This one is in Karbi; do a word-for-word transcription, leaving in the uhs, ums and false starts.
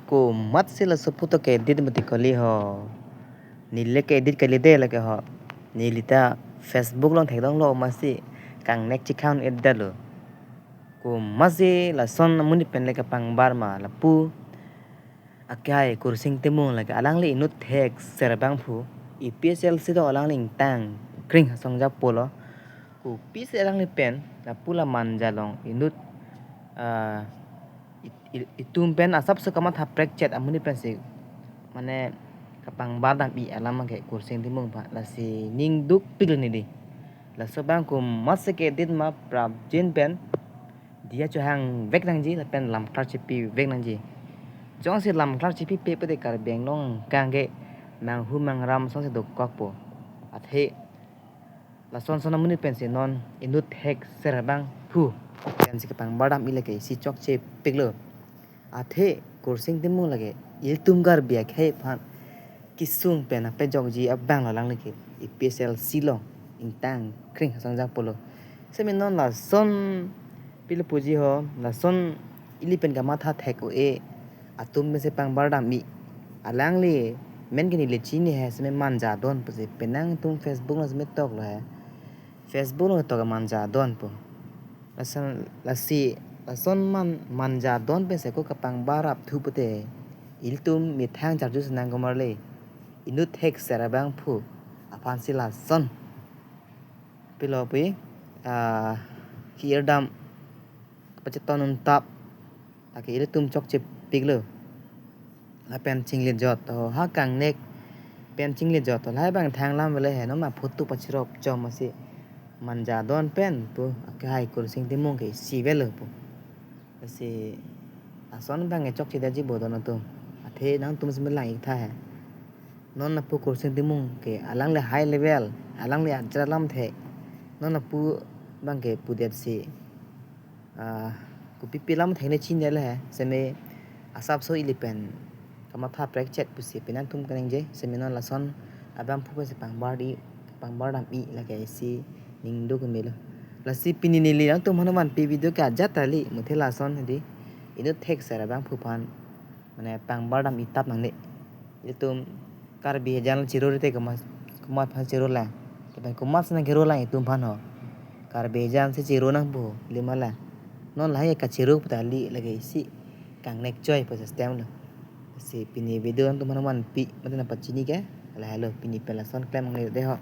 Komatsi laso photo ke-edit mati kali ho. Neli ke-edit kali de lake ho. Neli ta Facebook along thekdong lo masi kangnek chikhang edit lo. Komatsi lason amonit pen le kapangbar ma lapu. Akai Kursing Timung lake alangli inut thekser abangphu. APHLC do alangli ingtang kring asong japo lo. Kopisi alangli pen lapu la Manja along inut, ah, it-, it-, itum pen asapso kamatha prekchet amonit pensi mane kapangbar dam-i alam ke Kursing Timung aphan, lasi ning dukpik lo neli. Laso abang komatsi ke-edit ma prapjin pen diya chohang vek nangji lapen lamklar chipi vek nangji. Jongsi lamklar chipipe pute Karbi Anglong kangke manghu mangram asonsi dokokpo. Athe lason son amonit pensi non inut thekser abangphu pensi kapangbar dam-i lake isi chokchepik lo. Athe Kursing Timung lake ilitum Karbi akhei aphan kesung pen apejokji abang lo alangli ke APHLC along ingtang kring asong japo lo. Semi non lason pilo puji ho, lason ili pen kamatha thek-o-e atum pensi pangbar dam-i. Alangli men ke neli chini he, semi Manja adon pusi penang atum Facebook along semi tok lo he. Facebook along tok Manja adon pu. Lason lasi lason man Manja adon pensi ko kapangbar rapthu pute ilitum methang charju senang komar le. Inut thekser abangphu aphansi lason pilo pu, ah, ki-ir dam pacheton untap. Lake ilitum chokchepik lo. Lapen chinglit jot to ha kangnek pen chinglit jot to lahai abang thang lam vele he, non ma photo pachirop chom asi Manja adon pen pu akai Kursing Timung ke isi velo pu. Lasi lason abang e chokche daji bodon atum. Athe nangtum simi lang-ik tha he. Non lapu Kursing Timung ke alangli high level, alangli ajra lamthe. Non lapu abang ke pudetsi, ah, kopipi lamthe ne chini le he, semi asapso ili pen kamatha prekchet pusi penang atum kaningje, semi non lason abangphu pensi pangbar di, pangbar dam-i lake isi ning duk melo. Lasi pini neli nangtum aphan vanpi video ke ajat kali, muthe lason hedi inut thekser abangphu aphan mane pangbar dam-i tap nangne. Ilitum Karbi hejan chirorite komat, komat aphan chiro lang. Lapen komatsi nang kiro lang itum aphan ho. Karbi hejansi chiro nangpo lima la. Non lahai kachiro puta li lake isi kangnek choi pu system lo. Si pini video nangtum aphan vanpi mate nangpachini ke lahai lo, pini pen lason klem nangne de ho.